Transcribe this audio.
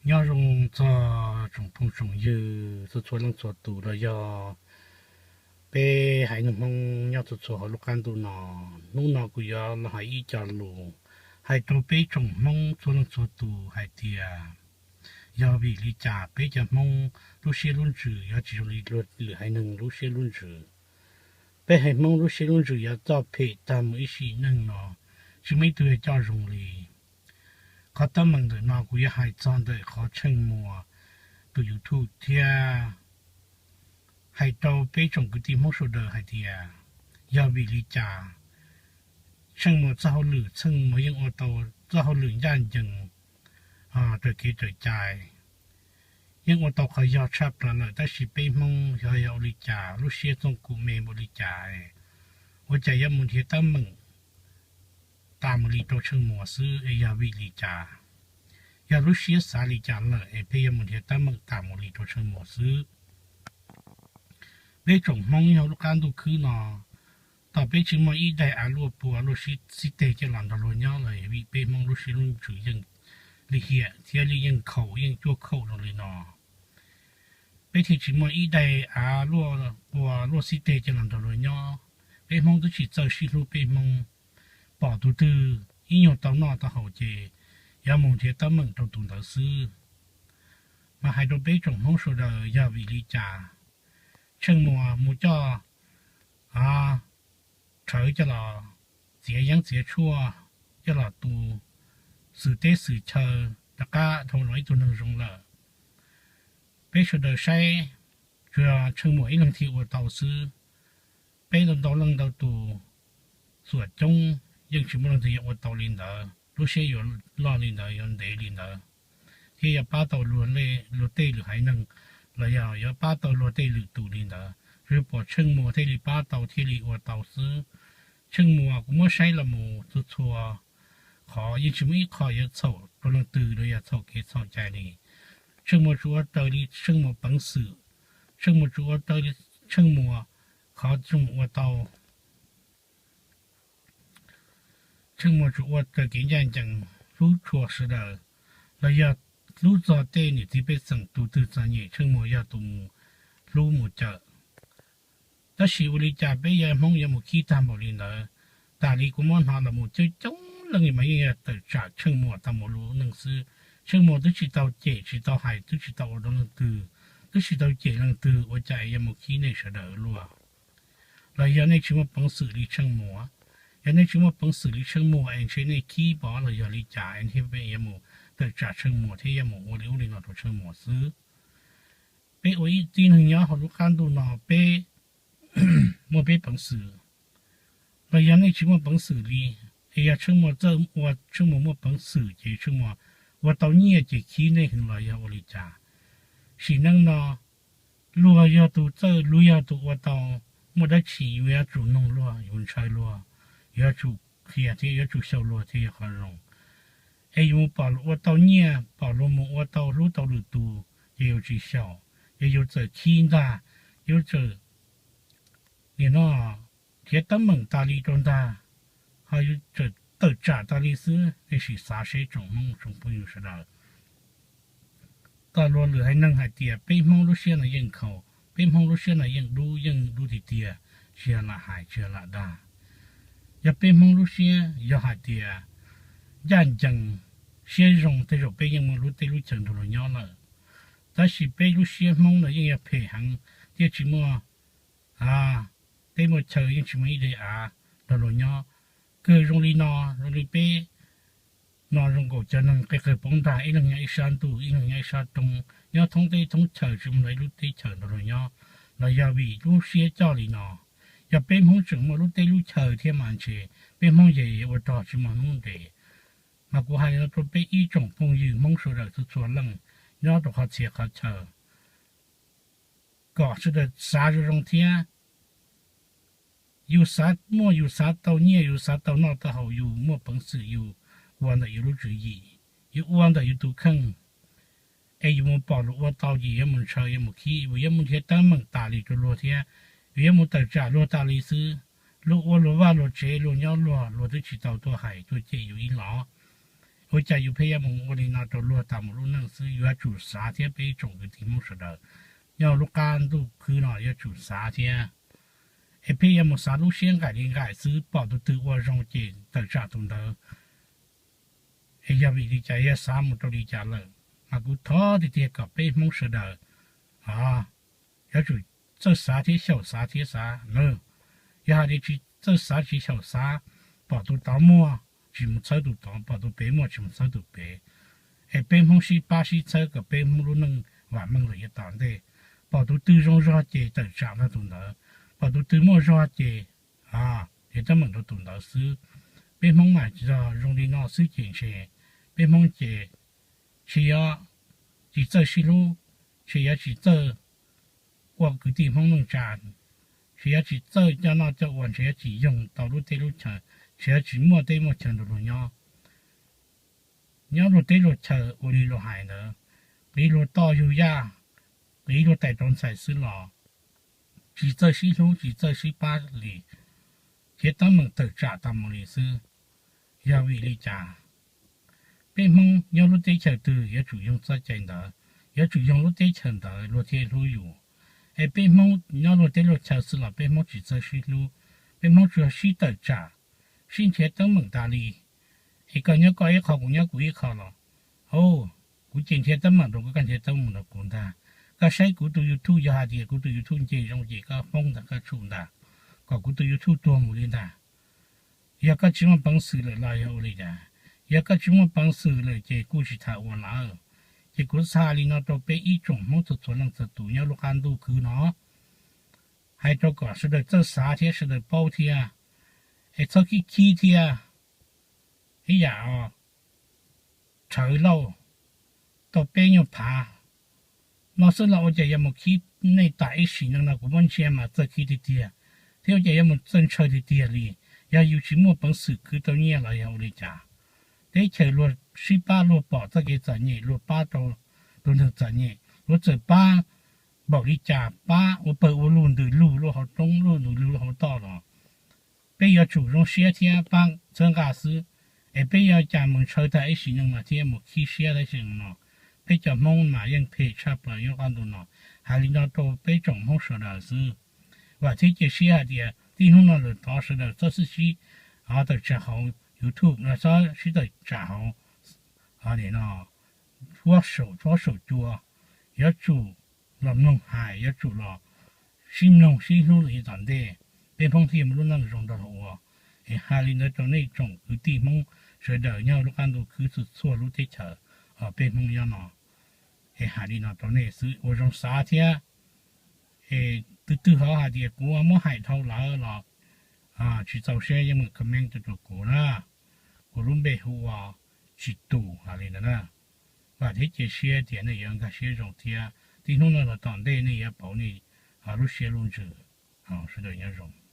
Nyob zoo txog tsoom phooj tsoom ywg txhua txhua leej txhua tus los yog peb haiv neeg Hmoob nyob txhua txhua hauv lub qab ntuj no. Hnub no kuv yuav los hais ib co lus hais rau peb tsoom Hmoob txhua leej txhua tus hais tias yog vim li cas peb cov Hmoob lub siab lub ntsws yuav tsis zoo li lwm haiv neeg lub siab lub ntsws. Peb haiv Hmoob lub siab lub ntsws yuav txawj phem tag mus ib sim neej no, tsis muaj ib tug yuav coj zoo li. Qhov teeb meem ntawm no kuv yuav hais txog ntawm qhov Tsheej Muas tus YouTube thiab hais rau peb tsoom kwv tij Hmoob sawv daws hais tias yog vim li cas Tsheej Muas txoj hauj lwm, Tsheej Muas yeej ua tau txoj hauj lwm ncaj ncees raws kev raws cai, yeej ua tau qhov yog tshaj plaws lawm, tab sis peb Hmoob yog yog ua li cas, lub siab txooj kum me ua li cas, ua cas yuav mus nrhiav teeb meem tas mus li rau Tsheej Muas xwb es yog vim li cas? Yog lub siab xav li cas lawm es peb yuav mus nrhiav teeb meem tas mus li rau Tsheej Muas xwb? Peb tsoom Hmoob nyob hauv lub qab ntuj khwb no, tom peb tsis muaj ib daim av luaj pua luaj xib teg coj los nrog luag nyob los vim peb Hmoob lub siab lub ntsws yeej lim hiam thiab li yeej khaum yeej cuaj khaum zoo li no. Peb thiaj tsis muaj ib daim av luaj pua luaj xib teg coj los nrog luag nyob. Peb Hmoob twb tsis txawj sib hlub peb Hmoob, pom tus twg ib nyuag tau noj tau haus ces yuav mus nrhiav teeb meem rau tus ntawd xwb. Mas hais rau peb tsoom Hmoob sawv daws yog vim li cas Tsheej Muas mus coj rhawv coj los txiav yeeb txiav tshuaj, coj los tu xwm teb xwm chaw rov qab dhau los ib tug neeg zoo lawm. Peb sawv daws saib, tsuas yog Tsheej Muas ib leeg thiaj ua tau xwb. Peb ntau ntau leej ntau tus xuam coob yeej tsis muaj leej twg yuav ua tau li ntawd, lub siab yuav loj li ntawd, yuav ntev li ntawd, thiab yuav pab tau luag tej lwm haiv neeg los yog yuav pab tau luag tej lwm tus li ntawd. Tsuas yog pom Tsheej Muas thiaj li pab tau thiaj li ua tau xwb. Tsheej Muas kuv muab saib los mus txhua txhua qhov yeej tsis muaj ib qho yuav txhaum rau leej twg los yog txhaum kev txhaum cai li. Tsheej Muas tsuas ua raws li Tsheej Muas peev xwm, Tsheej Muas tsuas ua raws li Tsheej Muas qhov Tsheej Muas ua tau. Tsheej Muas tsuas ua raws kev ncaj ncees, hlub tshua sawv daws, los yog hlub txog tej niam txiv pej xeem tus twg txom nyem Tsheej Muas yog tus mus hlub mus cawm. Tab sis ua li cas peb yog Hmoob yuav mus khib tag npaum li ntawd? Tas li kuv muab hnov los mus coob coob leej mas yeej yog tawm tsam Tsheej Muas tau mus lub neej xwb. Tsheej Muas twb tsis tau cem tsis tau hais twb tsis tau ua rau leej twg, twb tsis tau cem leej twg, ua cas yuav mus khib nej sawv daws luaj? Los yog nej tsis muaj peev xwm li Tsheej Muas? Yog nej tsis muaj peev xwm li Tsheej Muas es ntshe nej khib pov los yog li cas es thiaj yuav mus tawm tsam Tsheej Muas thiab yuav mus ua li ub li no rau Tsheej Muas xwb? Peb ua ib tib neeg nyob hauv lub qab ntuj no peb muaj peb peev xwm, los yog nej tsis muaj peev xwm li? Es yog Tsheej Muas txawj ua, Tsheej Muas muaj peev xwm ces Tsheej Muas ua tau nyiaj ces khib nej heev los yog ua li cas? Sim neej no luag yog tus txawj, luag yog tus ua tau, muaj dab tsi yus yuav tsum noog luag, yus ntshaw luag, yuav tsum qhia thiab yuav tsum xyaum luag thiaj yog qhov zoo. Es yus mus pom luag ua tau nyiaj, pom luag mus ua tau hlub tau lwm tus ces yus tsis xyaum, ces yus txawm khib ntag, yus txawm nim no nrhiav teeb meem tas li rau ntag, ho yus txawm tawm tsam tas li xwb. Nej sim xav seb tsoom Hmoob tsoom phooj ywg sawv daws, tau luag lwm haiv neeg hais tias peb Hmoob lub siab no yeej khaum, peb Hmoob lub siab no yeej dub, yeej dub tiag tiag, tsis yog lam hais tsis yog lam dag. Yog peb Hmoob lub siab yog hais tias ncaj ncees, siab zoo tej zaum peb yeej muaj lub teb lub chaw nrog luag nyob lawm. Tab sis peb lub siab Hmoob no yeej yog phem heev, thiaj tsis muaj teb muaj chaw, yeej tsis muaj ib daim av nrog luag nyob. Kawg zoo li no, zoo li peb no zoo nkaus cov neeg qe qawg poob ntag, ib leeg nyob ib sab ntuj, ib leeg nyob ib sab roob, nyob thoob teb thoob chaw tsis muaj ib lub teb chaws nrog luag nyob, los yog vim lub siab coj li no. Yog peb Hmoob tseem muaj lub teb lub chaw thiab mas ntshe peb Hmoob ces yuav ua rog tsis muaj hnub ntev. Mas kuv hais no rau peb ib tsoom phooj ywg Hmoob sawv daws txhua txhua leej nyob rau qhov txhia qhov chaw, kom sawv daws xav zoo zoo thiab. Yus xav muaj, yus xav tau nyiaj, yus xav tau noj tau haus, yus muaj peev xwm yus ua ntawm yus lub tswv yim, yus ua ntawm yus tus kheej. Es yus mus pom luag ua tau ces yuav mus ntshaw yuav mus khib, yus yuav mus nrhiav teeb meem tas li rau luag thiab, yus yuav mus tawm tsam luag tas li xwb. Luag ua luag vaj luag tsev, luag nyob luag, luag twb tsis tau tuaj hais tuaj cem yus ib los. Ua cas yus pheej yuav mus ua li no rau luag tas mus lub neej xwb? Yuav tsum xav thiab peb ib tsoom kwv tij Hmoob sawv daws nyob lub qab ntuj khwb no yuav tsum xav thiab. Es pheej yuav mus xav lub siab nqaim li nqaim xwb, pom tus twg ua zoo ces tawm tsam tus ntawd. Es yog vim li cas, yog xav mus rau li cas lawm? Mas kuv thov tiag tiag kom peb Hmoob sawv daws yuav tsum txawj xav thiab xyaum xav thiab xav na. Yog hais tias tsis txawj xav tsis xyaum xav, pom tus tod muaj tsis mus txhawb tus tod, pom tus pem muaj tsis mus txhawb tus pem. Es peb Hmoob sib pab sib txhawb kom peb Hmoob lub neej vam meej lawm yav tom ntej. Pom tus twg zoo zog ces tawm tsam ntag tus ntawd, pom tus twg muaj zog ces tib teeb meem rau tus ntawd xwb. Peb Hmoob mas yog zoo li no xwb ces ntshe peb Hmoob ces ntshe yuav tsis txawj sib hlub, ntshe yuav tsis txawj ua kwv tij Hmoob neej tsa, ntshe yuav tsis txawj coj noj coj ua, ntshe yuav tsis yoog tau lub teb lub chaw, ntshe yuav tsis muaj teb muaj chaw nrog luag nyob. Nyob luag teb luag chaw ua li luag hais ntawd, qiv luag toj yug yaj, qiv luag tais rau ntxhais xwb los tsis txawj sib hlub tsis txawj sib pab li, thiab teeb meem tawm tsam tas mus li xwb. Yog vim li cas? Peb Hmoob nyob lub teb chaws twg yuav tsum yoog txoj cai ntawd, yuav tsum yoog lub teb chaws ntawd luag thiaj hlub yus. Es peb Hmoob nyob luag teb luag chaw xwb los peb Hmoob tsis txawj sib hlub, peb Hmoob tsuas sib tawm tsam, sib nrhiav teeb meem tas li. Es koj nyob koj ib qho kuv nyob kuv ib qho los, kuv ces nrhiav teeb meem rau koj, koj nrhiav teeb meem rau kuv ntag. Koj saib kuv tus YouTube, yog hais tias kuv tus YouTube nce zoo ces koj foob ntag, koj tshum ntag, kom kuv tus YouTube tuag mus li ntag. Yog koj tsis muaj peev xwm lawm los yog ua li cas? Yog koj tsis muaj peev xwm lawm ces kuj tsis tham ua lawm. Ces kuv xa li no rau peb ib tsoom Hmoob txhua txhua leej txhua tus nyob lub qab ntuj khwb no, hais rau kom sawv daws txawj xav thiab sawv daws paub thiab, es txhob khib khib thiab. Ib yam rhawv lauj, tau peb nyuag phav no xwb los ua cas yuav mus khib nej tas ib sim neej no? Kuv muab ntsia mas txawj khib tiag tiag, thiab ua cas yuav mus txawj ntshaw tiag tiag li? Yog yus tsis muaj peev xwm khwv tau nyiaj los yog ua li cas? Teb chaws luag sib pab, luag pom txoj kev txom nyem luag pab rau tus neeg txom nyem, luag txawm pab npaum li cas, pab ua pawg ua lug, ntws lug luaj hauv roob, luaj ntws lug luaj hauv toj los peb yuav tsum zoo siab thiab pab txhawb nqa xwb. Es peb yuav cas mus ntshaw tag ib sim neej no thiab mus khib siab tag ib sim neej no? Peb cov Hmoob mas yeej phem tshaj plaws nyob qab ntuj no. Hais li no rau peb tsoom Hmoob sawv daws xwb. Vam thiab cia siab hais tias tib hnub no lawm tod sawv daws txhob sib, sib tawm tsam hauv YouTube no, txhob sib tawm tsam hauv no, huab saum huab saum cua. Yuav tsum los mloog hais, yuav tsum los sib mloog sib hlub lawm yav tom ntej, peb Hmoob thiaj muaj lub neej zoo nrog luag ua. Es hais li ntawd rau nej tsoom kwv tij Hmoob sawv daws nyob lub qab ntuj khwb txhua txhua lub teb chaws, peb Hmoob nyob no. Es hais li no rau nej xwb, ua zoo xav thiab. Es tus twg ho hais tias kuv muab hais dhau lawm los tsis txaus siab yeej meem comment tuaj rau kuv na. Kuv lub npe hu ua Tsis Tus hais li ntawd na. Vam thiab cia siab tias nej yuav nkag siab zoo thiab. Tib hnub no los tom ntej nej yuav pauv nej lub siab lub ntsws. Sawv daws nyob zoo.